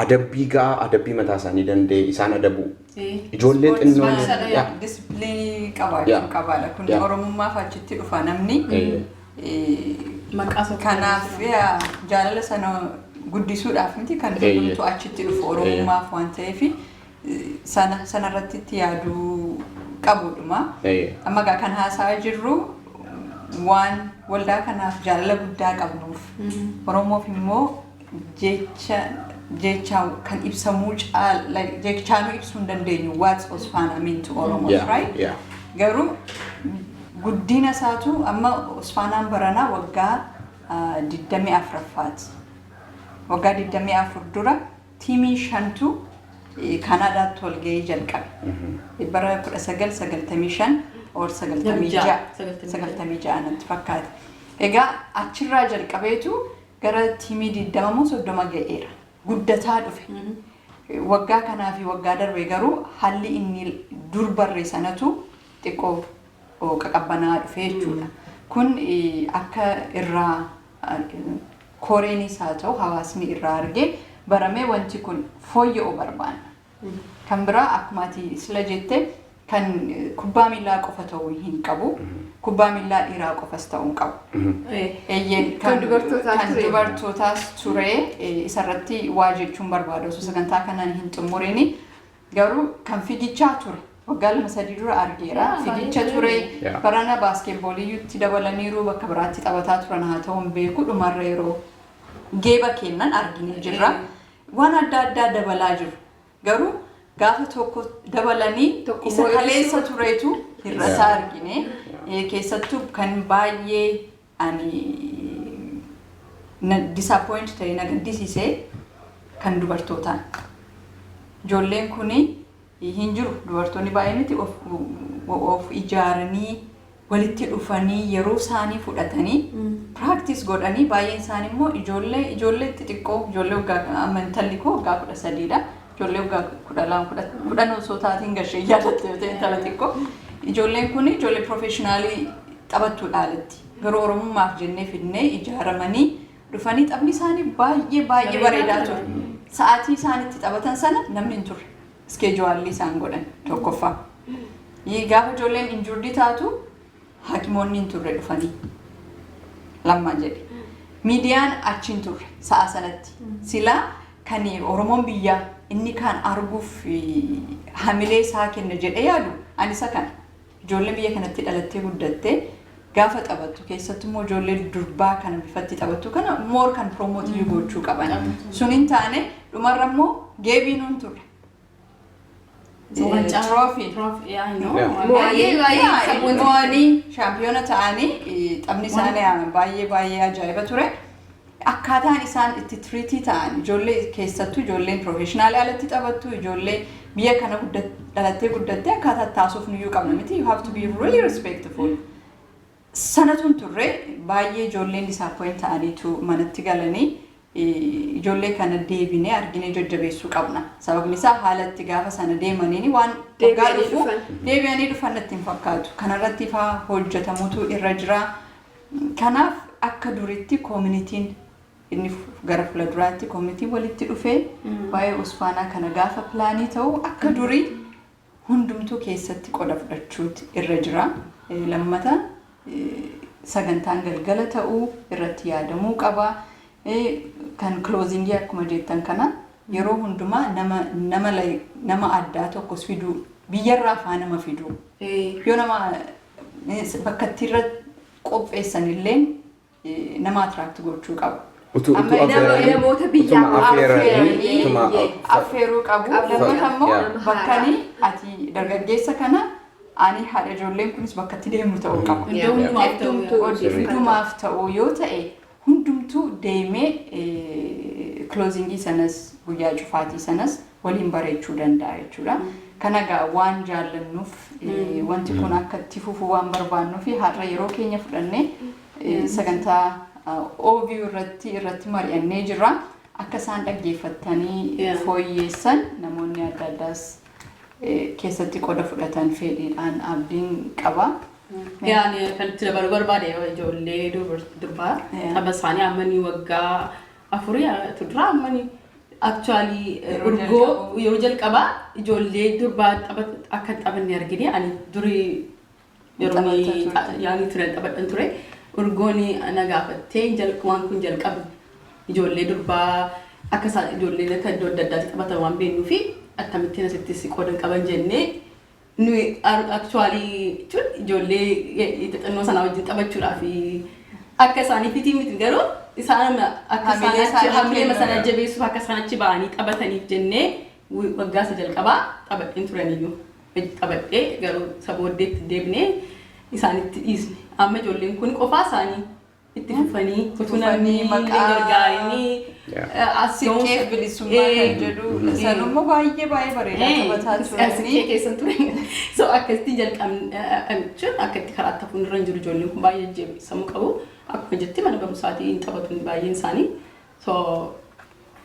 adabbii ga'aa, adabbii mataa isaanii danda'e isaan adabu. Ijoollee xinnoon Discipline qabaachuu qabaadha. Kun Oromummaaf achitti dhufa namni. Maqaa tokko. Kanaaf jaalala sana guddisuudhaaf miti kan hundumtuu achitti dhufu, Oromummaaf waan ta'eef sana sanarratti itti yaaduu qabudhuma. Amma egaa kan haasa'aa jirru waan waldaa kanaaf jaalala guddaa qabnuuf, Oromoof immoo jecha jechaan kan ibsamuu caala, jechaanuu ibsuu hin dandeenyu what's Osfana mean to Oromos, right? Yeah. Garuu guddina isaatu amma Osfaanaan baranaa waggaa 24ffaati. Waggaa 24 dura tiimii shantu Kaanaadaatti wal gahee jalqabe. Bara 1995 or 96, 96 natti fakkaata. Egaa achirraa jalqabeetu gara tiimii 20 moo 30 ga'eera. Guddataa dhufe. Waggaa kanaa fi waggaa darbe garuu haalli inni dur barre sanatu xiqqoo qaqabbanaa dhufe jechuudha. Kun akka irraa koreenis haa ta'u hawaasni irraa argee baramee wanti kun fooyya'uu barbaanna. Kan biraa akkuma ati sila jette kan kubbaa miillaa qofa ta'uu hin qabu. Kubbaa miillaa dhiiraa qofas ta'uu hin qabu. Eeyyeen. Kan dubartootaa kan ture. Dubartootaas ture, isarratti waa jechuun barbaada osoo sagantaa kanaan hin xumurini. Garuu kan fiigichaa ture waggaa 2-3 dura argeera. Fiigicha ture. Barana baaskeetbooliyyuutti dabalaniiru, bakka biraatti taphataa turan haa ta'u hin beeku, dhumarra yeroo geeba kennan arginee jirra. Waan adda addaa dabalaa jiru. Garuu gaafa tokko dabalanii tokko isa immoo kaleessa tureetu hir'ataa argine. Keessattuu kan baay'ee ani na disappoint ta'e, na gaddisiise, kan dubartootaan. Ijoolleen kuni hin jiru, dubartoonni baay'ee miti of ijaaranii walitti dhufanii yeroo isaanii fudhatanii practice godhanii. Baay'een isaanii immoo ijoollee xixiqqoo, ijoollee waggaa, amma intalli koo waggaa 13dha. Ijoollee waggaa 12, 10 osoo taatiin gashee yaadatte yoo ta'e, intala xiqqoo. Ijoolleen kun ijoollee professional taphattuu dhaalatti. Garuu Oromummaaf jennee fidnee ijaaramanii dhufanii taphni isaanii baay'ee baay'ee bareedaa ture. Sa'aatii isaan itti taphatan sana namni hin turre. Schedule isaan godhan tokkoffaa. Gaafa ijoolleen injured taatu hakimoonni hin turre dhufanii. Lammaa jedhe. Miidiyaan achi hin turre sa'a sanatti. Silaa kan Oromoon biyyaa inni kaan arguuf hamilee isaa kenna jedhee yaadu ani isa kana. Ijoolleen biyya kanatti dhalattee guddattee gaafa taphattu, keessattuu immoo ijoollee durbaa kana bifatti taphattu kana more kan promote gochuu qaban. Sun hin taane. Dhumarra immoo geebiin hin turre. Trophy. Baay'ee baay'ee. Mo'anii shaampiyoona ta'anii taphni isaanii baay'ee baay'ee ajaa'iba ture. Akkaataan isaan itti treat ta'an, ijoollee, keessattuu ijoolleen professional alatti taphattu, ijoollee biyya kana dhalattee guddattee akkaataa taasuuf nuyyuu qabna miti. You have to be really respectful. Sanatu hin turre. Baay'ee ijoolleen disappoint ta'aniitu manatti galanii. Ijoollee kana deebinee arginee jajjabeessuu qabna. Sababni isaa haalatti gaafa sana deemaniin waan waggaa Deebi'anii dhufu dhufan. deebi'anii dhufan natti hin fakkaatu. Kanarratti faa hojjetamutu irra jira. Kanaaf akka duritti communityn inni gara fuulduraatti communityn walitti dhufee waa'ee Osfaanaa kana gaafa plan ta'u akka durii hundumtuu keessatti qoda fudhachuutu irra jira. Lammata sagantaan galgala ta'uu irratti yaadamuu qaba. Kan closing akkuma jettan kana yeroo hundumaa nama addaa tokkos fiduu, biyyarraa faa nama fiduu. Yoo nama bakka itti irra qopheessan illee nama attract gochuu qabu. Utuu Amma utuu namoota biyyaa utuma affeeranii utuma affeeruu qabu. Qabu. Lammata immoo Nama bakkani ati dargaggeessa kana, ani haadha ijoolleen kunis bakka itti deemnu ta'uu qaba. Iddoo hundumaaf ta'u. Hundumtuu. Hundumaaf ta'uu yoo ta'e, hundumtuu deemee closing sanas, guyyaa cufaatii sanas waliin bareechuu danda'a jechuudha. Kana egaa waan jaallannuuf, wanti kun akka itti fufu waan barbaannuuf, har'a yeroo keenya fudhannee sagantaa OBU irratti mari'annee jirra. Akka isaan dhaggeeffatanii fooyyeessan, namoonni adda addaas keessatti qooda fudhatan fedhiidhaan abdiin qaba. Yaani kan itti dabaluu barbaade, ijoollee durbaa tapha isaanii ammanii waggaa 4 dura ammanii actually Yeroo urgoo jalqabu. Yeroo jalqabaa ijoollee durbaa tapha akka hin taphanne argine. Ani durii yeroo Taphatta turte. Yaani ture taphadhan ture. Urgoon na gaafattee waan kun jalqabe ijoollee durbaa akka isaan ijoollee akka iddoo adda addaatti taphatan waan beeknuu fi akkamittiin asittis qooda qaban jennee nuyi actually jechuun ijoollee xixinnoo sanaa wajjin taphachuudhaaf akka isaaniif miti, garuu isaan akka Hamilee isaan achi isaanii hamilee kennu. sana jabeessuuf akka isaan achi ba'anii taphataniif jennee waggaa isa jalqabaa taphadheen turaniyyuu taphadhee, garuu isa booddeetti deebinee isaanitti dhiisne. Amma ijoolleen kun qofaa isaanii itti fufanii utuu namni Fufanii maqaa gargaarinii as Siqqeef bilisummaa kan jedhu sanummoo baay'ee baay'ee bareedaa taphataa Siqqee turanii. keessan ture. So akkasitti jalqabne jechuun akka itti karaa tafuun irra hin jiru. Ijoolleen kun baay'ee jajjabeessamuu qabu. Akkuma jetti mana barumsaatii hin taphatu baay'een isaanii. So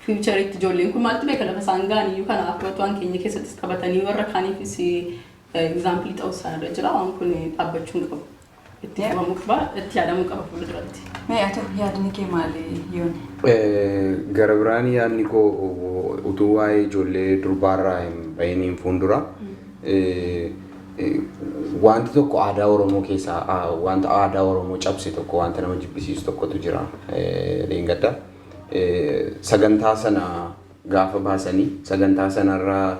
futureitti ijoolleen kun maaltu beeka lafa isaan ga'an iyyuu. Kanaaf waan keenya keessattis taphatanii warra kaaniifis example ta'uu isaan irra jira. Waan kun dhaabbachuu hin qabu. Itti fufamuu qaba, itti yaadamuu qaba fuulduratti. Mee haa ta'u, yaadni kee maali, Yooni? Gara biraan yaadni koo utuu waa'ee ijoollee durbaarraa hin bahiniin fuuldura. Wanti tokko aadaa Oromoo keessaa wanta aadaa Oromoo cabse tokko, wanta nama jibbisiisu tokkotu jira leengadda. Sagantaa sana gaafa baasanii, sagantaa sanarraa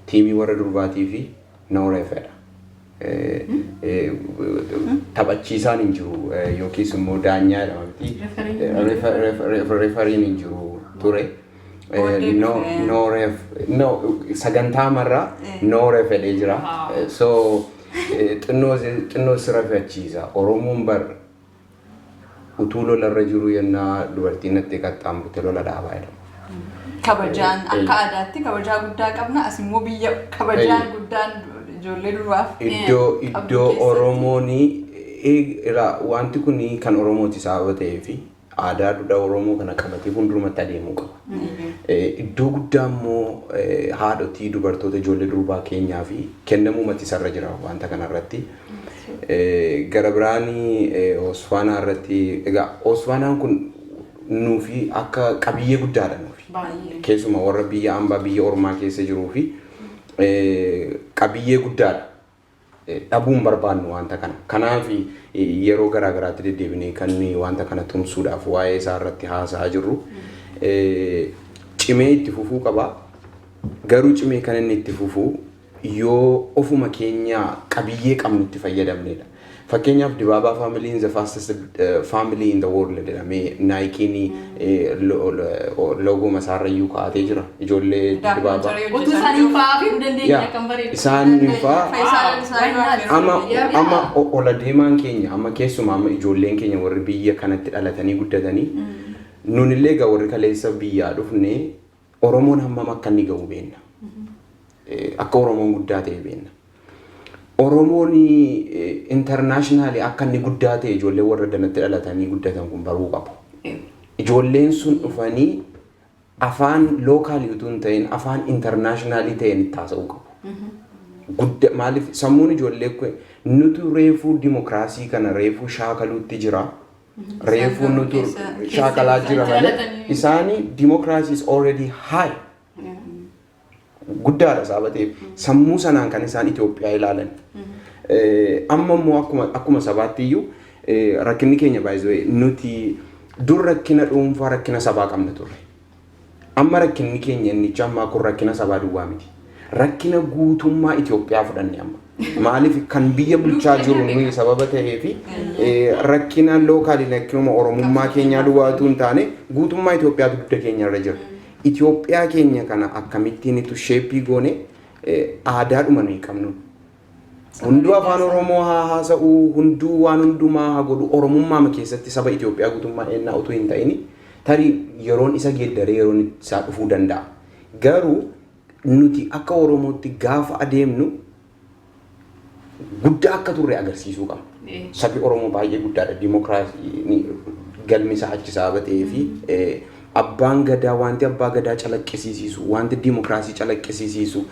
tiimii warra durbaatii fi no refedha. Taphachiisaan hin jiru yookiis immoo daanyaa jedhama miti. Refereen hin jiru ture. Booddee No, dhufe. no ref, no, sagantaa marraa no ref jedhee jira. So xinnoo xinnoo si rafechiisa. Oromoon bar utuu lolarra jiru yennaa dubartiin natti qaxxaamurte lola dhaabaa jedhama. Kabajaan akka aadaatti kabajaa guddaa qabna. As immoo biyya kabajaan guddaan ijoollee durbaaf Iddoo qabdu iddoo keessatti. Oromoon wanti kun kan Oromooti sababa ta'ee fi aadaa duudhaa Oromoo kana qabatee fuuldurumatti adeemuu qaba. Iddoo guddaa immoo haadhotii, dubartoota, ijoollee durbaa keenyaa fi kennamuu isarra jira wanta kanarratti. Gara biraanii Osfaanaa irratti, egaa Osfaanaan kun nuufi akka qabiyyee guddaadha nuufi. Baay'ee. Keessumaa warra biyya ambaa, biyya ormaa keessa jiruu fi qabiyyee guddaadha. Dhabuun barbaannu wanta kana. Kanaaf yeroo garaa garaatti deddeebinee kan nuyi wanta kana tumsuudhaaf waa'ee isaa irratti haasa'aa jirru. Cimee itti fufuu qaba. Garuu cimee kan inni itti fufuu yoo ofuma keenya qabiyyee qabnu itti fayyadamnedha. Fakkeenyaaf, Dibaabaa family the fastest family in the world jedhamee Nikeen logo masaarrayyuu kaa'atee jira. Ijoollee Dibaabaa. Documentary Utuu isaanii fa'aa fi dandeenya kan bareedu. Isaan fa'aa Faayisaa isaanii amma amma ola deemaan keenya, amma keessumaa amma ijoolleen keenya warri biyya kanatti dhalatanii guddatanii, nunillee egaa warri kaleessa biyyaa dhufne, Oromoon hammam akka inni ga'u beenna. Akka Oromoon guddaa ta'e beenna. Oromoon internationally akka inni guddaa ta'e ijoollee warra danatti dhalatanii guddatan kun baruu qabu. Ijoolleen sun dhufanii afaan localii utuu hin ta'in afaan internationalii ta'een itti haasa'uu qabu. Gudda maaliif sammuun ijoollee kun nutu reefuu dimokiraasii kana reefuu shaakaluutti jira. Reefuu nutu shaakalaa jira malee isaanii dimokiraasii is already high. Guddaadha sababa ta'eef sammuu sanaan kan isaan Itoophiyaa ilaalan. Amma immoo akkuma sabaatti iyyuu rakkinni keenya baay'ee nuti dur rakkina dhuunfaa, rakkina sabaa qabna turre. Amma rakkinni keenya inni ammaa kun rakkina sabaa duwwaa miti. Rakkina guutummaa Itoophiyaa fudhanne amma. Maaliif kan biyya bulchaa jiru nuyi sababa ta'ee fi rakkina localii, rakkinuma Oromummaa keenyaa duwwaa utuu hin taane guutummaa Itoophiyaatu dugda keenya irra jira. Itoophiyaa keenya kana akkamittiin itti shapeii goone aadaadhuma nuyi qabnu. Hunduu afaan Oromoo haa haasa'u, hunduu waan hundumaa haa godhu, Oromummaa keessatti saba Itoophiyaa guutummaa ennaa utuu hin ta'in tarii yeroon isa geeddaree yeroon isaa dhufuu danda'a. Garuu nuti akka Oromootti gaafa adeemnu guddaa akka turre agarsiisuu qabna. Sabi Oromoo baay'ee guddaadha. Dimokiraasii galmi isaa achi sababa ta'ee fi abbaan gadaa, wanti abbaa gadaa calaqqisiisisu, wanti dimokiraasii calaqqisiisisu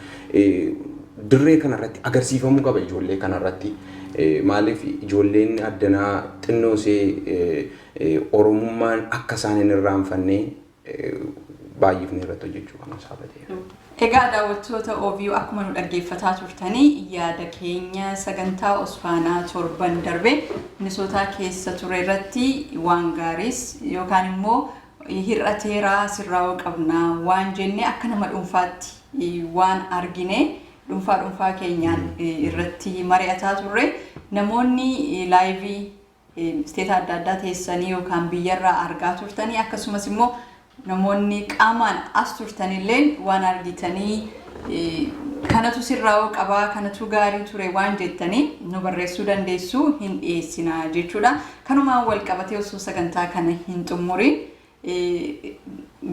dirree kanarratti agarsiifamuu qaba ijoollee kanarratti. Maaliif ijoolleen addanaa xinnoo ishee Oromummaan akka isaan hin irraanfanne baay'ifni irratti hojjechuu qabna sababa ta'eef. Egaa daawwattoota OBU, akkuma nu dhaggeeffataa turtanii yaada keenya sagantaa Osfaanaa torban darbe Minisootaa keessa ture irratti waan gaariis yookaan immoo hir'ateeraa, sirraa'uu qabnaa waan jenne, akka nama dhuunfaatti waan argine dhuunfaa dhuunfaa keenyaan irratti mari'ataa turre. Namoonni liveii statea adda addaa teessanii yookaan biyyarraa argaa turtanii, akkasumas immoo namoonni qaamaan as turtanillee waan argitanii kanatu sirraa'uu qabaa, kanatu gaarii ture waan jettanii nu barreessuu dandeessu, hin dhiyeessinaa jechuudha. Kanumaan wal qabatee osoo sagantaa kana hin xumuriin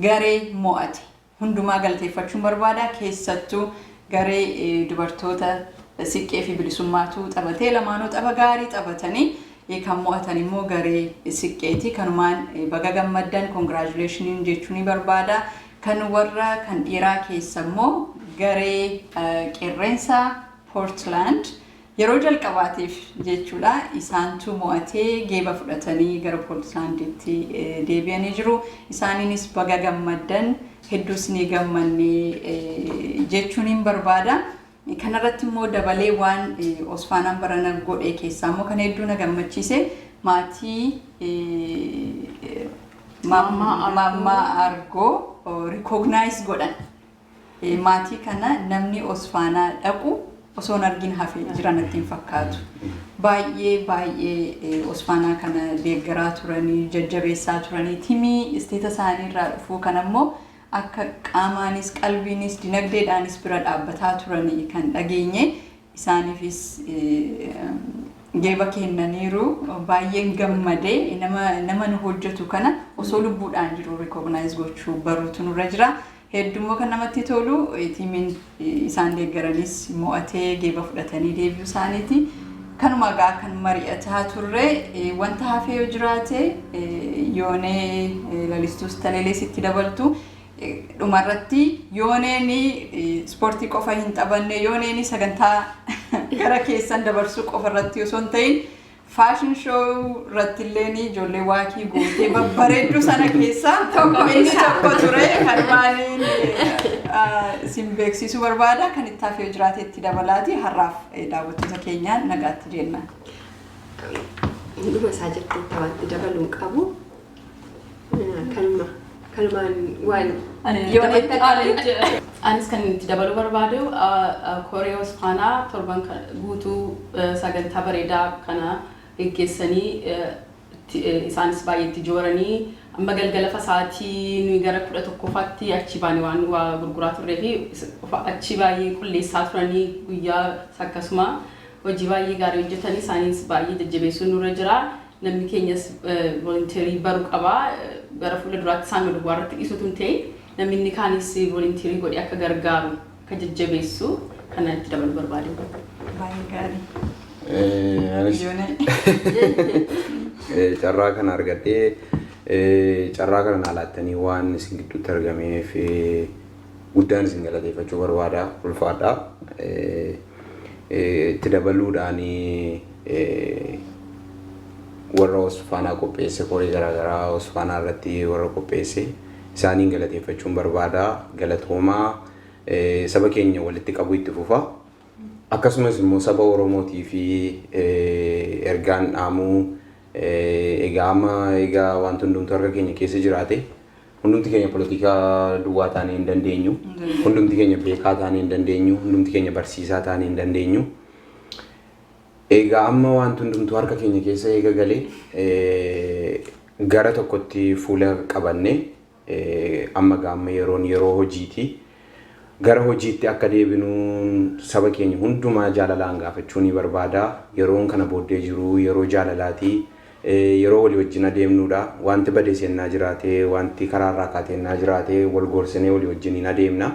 garee mo'ate hundumaa galateeffachuun barbaada. Keessattuu garee dubartoota Siqqee fi Bilisummaatu taphatee, lamaanuu tapha gaarii taphatanii kan mo'atan immoo garee Siqqeeti. Kanumaan baga gammaddan, congratulationiin jechuu ni barbaada. Kan warra kan dhiiraa keessa immoo garee Qeerrensa Portland yeroo jalqabaatiif jechuudha isaantu mo'atee geeba fudhatanii gara Portlanditti deebi'anii jiru. Isaaniinis baga gammaddan. Hedduus ni gammannee jechuun hin barbaada. Kanarratti immoo dabalee waan Osfaanaan barana godhe keessaa immoo kan hedduu na gammachiise maatii Maammaa Argoo recognize godhan. Maatii kana namni Osfaanaa dhaqu osoo hin argin hafee jira natti hin fakkaatu. Baay'ee baay'ee Osfaanaa kana deeggaraa turanii, jajjabeessaa turanii, teamii state isaanii irraa dhufuu kan ammoo akka qaamaanis, qalbiinis, dinagdeedhaanis bira dhaabbataa turanii kan dhageenye, isaaniifis geeba kennaniiru. Baay'een gammadee. Nama nu hojjetu kana osoo lubbuudhaan jiru recognize gochuu baruutu nurra jira. Heddummoo kan namatti tolu teamiin isaan deeggaranis mo'atee geeba fudhatanii deebi'uu isaaniiti. Kanuma egaa kan mari'ataa turre. Wanta hafee yoo jiraate, Yoonee, Lalistuus, Talelees itti dabaltu. Dhumarratti Yooneen ispoortii qofa hin taphanne, Yooneen sagantaa gara keessan dabarsuu qofa irratti osoo hin ta'in fashion show irratti illee ijoollee waakii gootee babbareedduu sana keessaa tokko inni tokko ture. Kan maaliin isin beeksisuu barbaada. Kan itti hafee yoo jiraate itti dabalaati. Har'aaf daawwattoota keenyaan nagaatti jenna. Hunduma isaa jettee wanti dabaluu qabu. Kanuma kanumaan waan Anis kan itti dabaluu barbaadu, koree Osfaanaa torban guutuu sagantaa bareedaa kana geggeessanii, isaanis baay'ee itti jooranii, amma galgala fasaatii nuyi gara 11ffaatti achi baane waan waa gurguraa turree fi achi baay'ee qulleessaa turanii, guyyaa akkasuma hojii baay'ee gaarii hojjetanii, isaanis baay'ee jajjabeessuun nurra jira. Namni keenyas volunteerii baruu qaba. Gara fuula duraatti isaan duwwaa irratti dhiisutu hin ta'in, namni inni kaanis volunteerii godhee akka gargaaru, akka jajjabeessu kana itti dabaluu barbaade. Baay'ee gaarii. Anis Yoonee. Carraa kana argadhee, carraa kana naa laattanii waan isin gidduutti argameef guddaan isin galateeffachuu barbaada, ulfaadha. Itti dabaluudhaan warra Osfaanaa qopheesse, koree garaagaraa Osfaanaa irratti warra qopheesse isaaniin galateeffachuun barbaada. Galatoomaa, saba keenya walitti qabu itti fufa. Akkasumas immoo saba Oromootii fi ergaan dhaamuu, egaa amma egaa wanti hundumtuu harka keenya keessa jiraate, hundumti keenya polotikaa duwwaa taanee hin dandeenyu. Hundumti keenya beekaa taanee hin dandeenyu. Hundumti keenya barsiisaa taanee hin dandeenyu. Egaa amma wanti hundumtuu harka keenya keessa eega galee, gara tokkotti fuula qabanne, amma gaamma yeroon yeroo hojiiti. Gara hojiitti akka deebinuun saba keenya hundumaa jaalalaan gaafachuu ni barbaada. Yeroon kana booddee jiru yeroo jaalalaati. Yeroo walii wajjin adeemnudha. Wanti badee seennaa jiraate, wanti karaarraa kaateenyaa jiraate, wal gorsinee walii wajjin hin adeemna.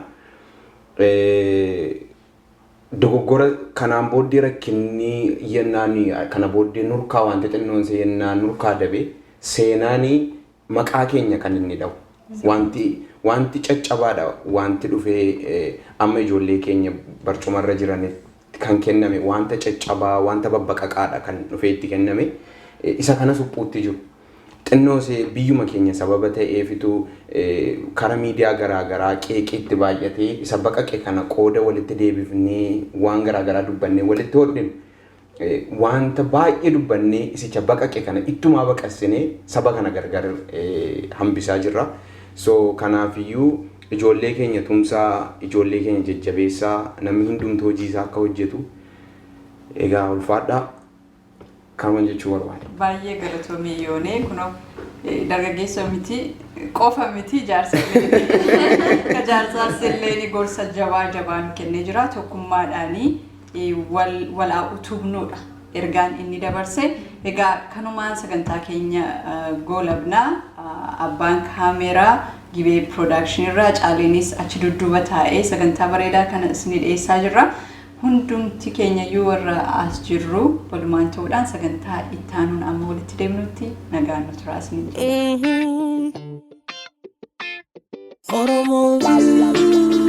Dogoggora kanaan booddee rakkinni yennaan kana booddee nurkaa wanti xinnoon yennaan nurkaa dabe seenaanii maqaa keenya kan inni dhahu. Wanti caccabaadha, wanti dhufee amma ijoollee keenya barcumarra jiranitti kan kenname wanta caccabaa, wanta babbaqaqaadha kan dhufee itti kenname, isa kana suphuutti jiru. Xinnoo ishee biyyuma keenya sababa ta'eefitu karaa miidiyaa garaagaraa qeeqiitti baay'atee isa baqaqe kana qooda walitti deebifnee waan garaagaraa dubbannee walitti hodhinu, wanta baay'ee dubbannee isicha baqaqe kana ittumaa baqassinee saba kana gargar hambisaa jirra. So kanaafiyyuu ijoollee keenya tumsaa, ijoollee keenya jajjabeessaa, namni hundumtuu hojii isaa akka hojjetu. Egaa ulfaadhaa, kaman jechuu barbaada. Baay'ee galatoomii Yoonee. Kunoo dargaggeessa miti qofa miti, jaarsa illee, jaarsaas illee ni gorsa jabaa jabaa nu kennee jira. Tokkummaadhaanii wal wal utubnuudha ergaan inni dabarse. Egaa kanumaan sagantaa keenya goolabnaa. Abbaan kaameeraa Gibee Production irraa Caaleenis achi dudduuba taa'ee sagantaa bareedaa kana isinii dhiyeessaa jirra. Hundumti keenyayyuu warra as jirru walumaan ta'uudhaan sagantaa ittaanuun amma walitti deemnutti nagaan nu turaa isinii jedha. Oromoo.